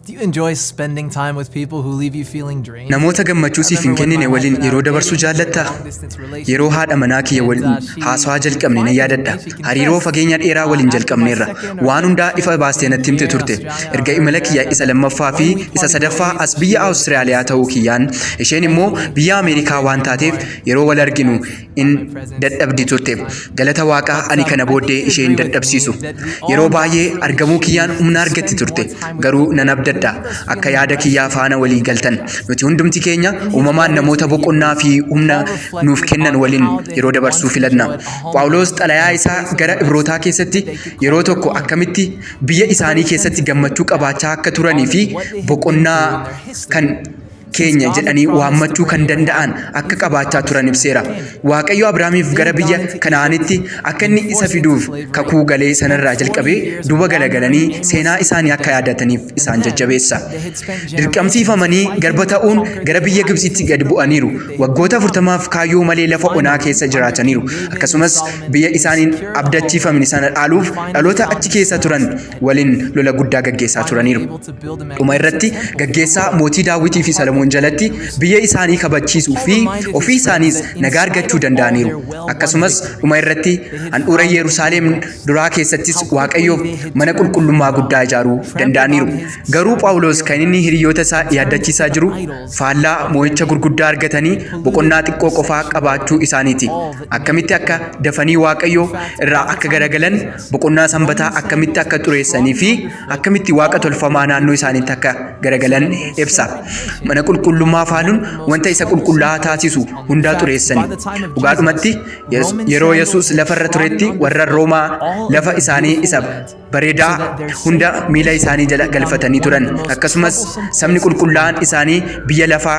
Do you enjoy spending time with people who leave you feeling drained? Namoota gammachuu siif hin kennine waliin yeroo dabarsuu jaallattaa? Yeroo haadha manaa kiyya waliin haasawaa jalqabne nan yaadadha. Hariiroo fageenya dheeraa waliin jalqabneerra. Waan hundaa ifa baastee natti himte turte. Erga imala kiyya isa lammaffaa fi isa sadaffaa as biyya Awustiraaliyaa ta'uu kiyyaan, isheen immoo biyya Ameerikaa waan taateef, yeroo wal arginu in dadhabdi turte. Galata Waaqaa, ani kana booddee ishee hin dadhabsiisu. Yeroo baay'ee argamuu kiyyaan humna argatti turte. Garuu nan abdadha akka yaada kiyyaa faana walii galtan. Nuti hundumti keenya uumamaan namoota boqonnaa fi humna nuuf kennan waliin yeroo dabarsuu filanna. Phaawulos xalayaa isaa gara Ibrootaa keessatti yeroo tokko akkamitti biyya isaanii keessatti gammachuu qabaachaa akka turanii fi boqonnaa kan keenya jedhanii waammachuu kan danda'an akka qabaachaa turan ibseera. Waaqayyo Abrahaamiif gara biyya Kana'aanitti akka inni isa fiduuf kakuu galee sanarraa jalqabee duuba galagalanii seenaa isaanii akka yaadataniif isaan jajjabeessa. Dirqamsiifamanii garba ta'uun gara biyya Gibxitti gad bu'aniiru. Waggoota 40f kaayyoo malee lafa onaa keessa jiraataniiru. Akkasumas biyya isaaniin abdachiifamne sana dhaaluuf dhaloota achi keessa turan waliin lola guddaa gaggeessaa turaniiru. Dhuma irratti gaggeessaa mootii Daawitii fi Salamoon jalatti biyya isaanii kabachiisuu fi ofii isaaniis nagaa argachuu danda'aniiru. Akkasumas dhuma irratti handhuura Yerusaalem duraa keessattis Waaqayyoof mana qulqullummaa guddaa ijaaruu danda'aniiru. Garuu Phaawulos kan inni hiriyoota isaa yaaddachiisaa jiru faallaa moo'icha gurguddaa argatanii boqonnaa xiqqoo qofaa qabaachuu isaaniiti. Akkamitti akka dafanii Waaqayyo irraa akka garagalan, boqonnaa sanbataa akkamitti akka xureessanii fi akkamitti waaqa tolfamaa naannoo isaaniitti akka garagalan ibsa. Mana qulqullummaa faaluun wanta isa qulqullaa'aa taasisu hundaa xureessani. Dhugaadhumatti yeroo Yesuus lafarra turetti warra Roomaa lafa isaanii isa bareedaa hunda miila isaanii jala galfatanii turan. Akkasumas sabni qulqullaa'aan isaanii biyya lafaa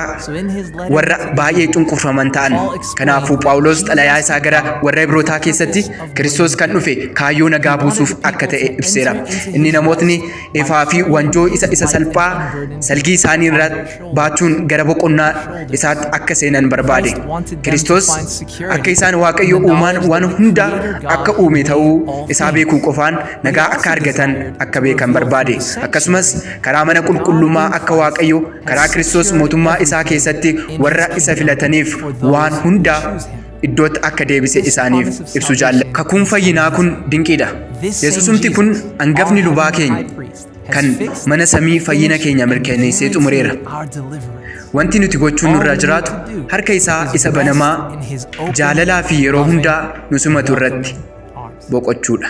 warra baay'ee cunqurfaman ta'an. Kanaafuu Phaawulos xalayaa isaa gara warra Ibrootaa keessatti Kiristoos kan dhufe kaayyoo nagaa buusuuf akka ta'e ibseera. Inni namootni ifaa fi wanjoo isa salphaa salgii isaanii irra baachuun gara boqonnaa isaatti akka seenan barbaade. Kiristoos akka isaan Waaqayyo uumaan waan hunda akka uume ta'uu isaa beekuu qofaan nagaa akka argatan akka beekan barbaade. Akkasumas karaa mana qulqullummaa akka Waaqayyo karaa Kiristoos mootummaa isaa keessatti warra isa filataniif waan hunda iddootti akka deebise isaaniif ibsu jaalla. Kakuun fayyinaa kun dinqiidha. Yesuusumti kun hangafni lubaa keenya kan mana samii fayyina keenya mirkaneessee xumureera. Wanti nuti gochuun nurraa jiraatu harka isaa isa banamaa jaalalaa fi yeroo hundaa nu simatu irratti boqochuudha.